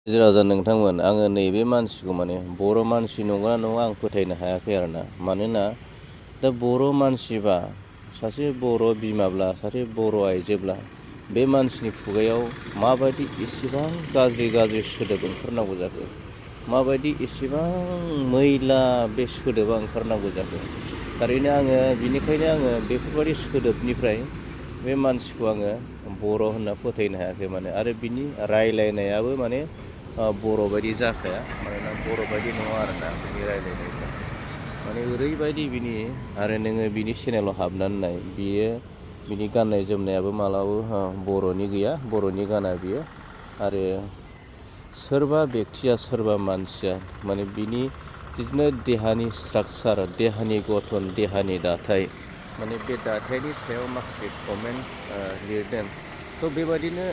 राजा नोंथांमोन आङो नैबे मानसिखौ माने बर' मानसि नंगौना नङा आं फोथायनो हायाखै आरोना मानोना दा बर' मानसिबा सासे बर' बिमाब्ला सासे बर' आइजोब्ला बे मानसिनि खुगायाव माबायदि इसेबां गाज्रि सोदोब ओंखारनांगौ जाखो माबायदि इसेबां मैला बे सोदोबा ओंखारनांगौ जाखो थारैनो आङो बिनिखायनो आङो बेफोरबायदि सोदोबनिफ्राय बे मानसिखौ आङो बर' होनना फोथायनो हायाखै माने आरो बिनि रायलायनायाबो माने बर' बायदि जाखाया मानोना बर' बायदि नङा आरोना बिनि रायलायनायफ्रा माने ओरैबायदि बिनि आरो नोङो बिनि चेनेलाव हाबनानै नाय बियो बिनि गाननाय जोमनायाबो मालाबाबो बर'नि गैया बर'नि गाना बियो आरो सोरबा बेक्तिया सोरबा मानसिया माने बिनि बिदिनो देहानि स्ट्राकचार देहानि गठन देहानि दाथाय माने बे दाथायनि सायाव माखासे कमेन्ट लिरदों थ' बेबादिनो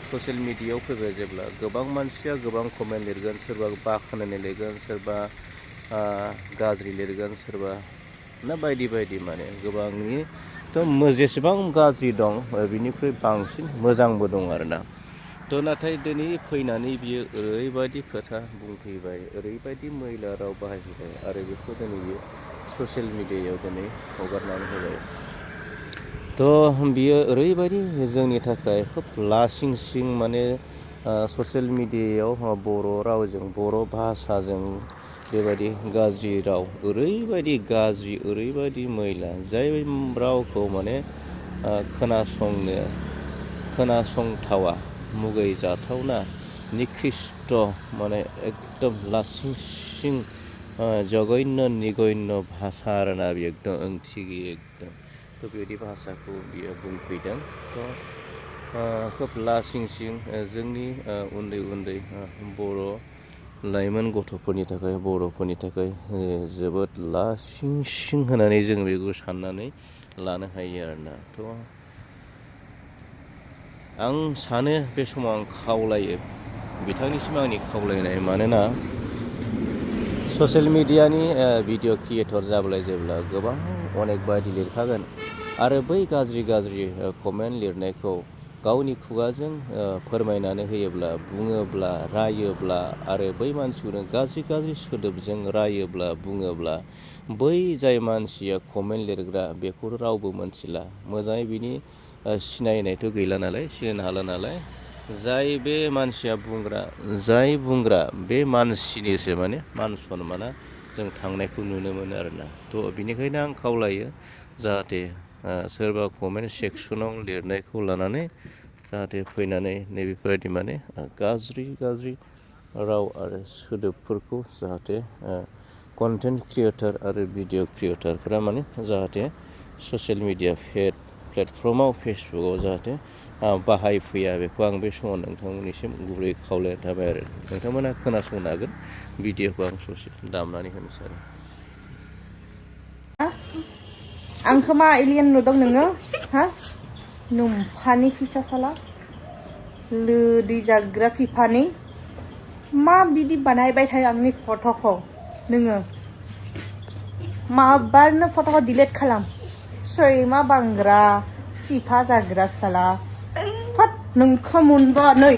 ससियेल मिडियायाव फैबाय जेब्ला गोबां मानसिया गोबां कमेन्ट लिरगोन सोरबा बाख्नायनाय लिरगोन सोरबा गाज्रि लिरगोन सोरबा ना बायदि बायदि माने गोबांनि थ' जेसेबां गाज्रि दं बिनिख्रुइ बांसिन मोजांबो दं आरोना थ' नाथाय दिनै फैनानै बियो ओरैबायदि खोथा बुंफैबाय ओरैबायदि मैला राव बाहायफैबाय आरो बेखौ दिनै बियो ससियेल मिडियायाव दिनै हगारनानै होबाय थ' बियो ओरैबायदि जोंनि थाखाय खोब लासिं सिं माने ससियेल मिडियायाव बर' रावजों बर' भाषाजों बेबायदि गाज्रि राव ओरैबायदि गाज्रि ओरैबायदि मैला जाय रावखौ माने खोनासंथावा मुगैजाथावना निकृष्ट माने एकदम लासिं सिं जघन्य निगन्य भाषा आरोना बे एकदम ओंथि गैयै एकदम थ' बेबायदि भाषाखौ बियो बुंफैदों थ' खोब लासिं सिं जोंनि उन्दै बर' लाइमोन गथ'फोरनि थाखाय बर'फोरनि थाखाय जोबोद लासिं सिं होनानै जों बेखौ साननानै लानो हायो आरोना थ' आं सानो बे समाव आं खावलायो बिथांनिसिम आंनि खावलायनाय मानोना ससियेल मिडियानि भिडिअ क्रियेटर जाब्ला जेब्ला गोबां अनेक बायदि लिरखागोन आरो बै गाज्रि कमेन्ट लिरनायखौ गावनि खुगाजों फोरमायनानै होयोब्ला बुङोब्ला रायोब्ला आरो बै मानसिखौनो गाज्रि सोदोबजों रायोब्ला बुङोब्ला बै जाय मानसिया कमेन्ट लिरग्रा बेखौ रावबो मोनथिला मोजाङै बिनि सिनायनायथ' गैला नालाय सिनायनो हाला नालाय जाय बे मानसिया बुंग्रा बे मानसिनिसो माने मान सनमाना जों थांनायखौ नुनो मोनो आरोना थ' बिनिखायनो आं खावलायो जाहाथे सोरबा कमेन्ट सेक्सनाव लिरनायखौ लानानै जाहाथे फैनानै नैबेफोरबायदि माने गाज्रि राव आरो सोदोबफोरखौ जाहाथे कन्टेन्ट क्रियेटर आरो भिडिअ क्रियेटरफोरा माने जाहाथे ससियेल मिडिया प्लेटफर्माव फेसबुकाव जाहाथे बाहायफैया बेखौ आं बे समाव नोंथांमोननिसिम गुबैयै खावलायनाय थाबाय आरो नोंथांमोना खोनासंनो हागोन भिडिअखौ आं ससे दामनानै होनोसै आरो आंखौ मा एलियन नुदों नोङो हा नुम्फानि फैसा साला लोदै जाग्रा फिफानि मा बिदि बानायबाय थायो आंनि फट'खौ नोङो माबारनो फट'खौ डिलिट खालाम सैमा बांग्रा सिफा जाग्रा साला फट नोंखौ मोनबा नै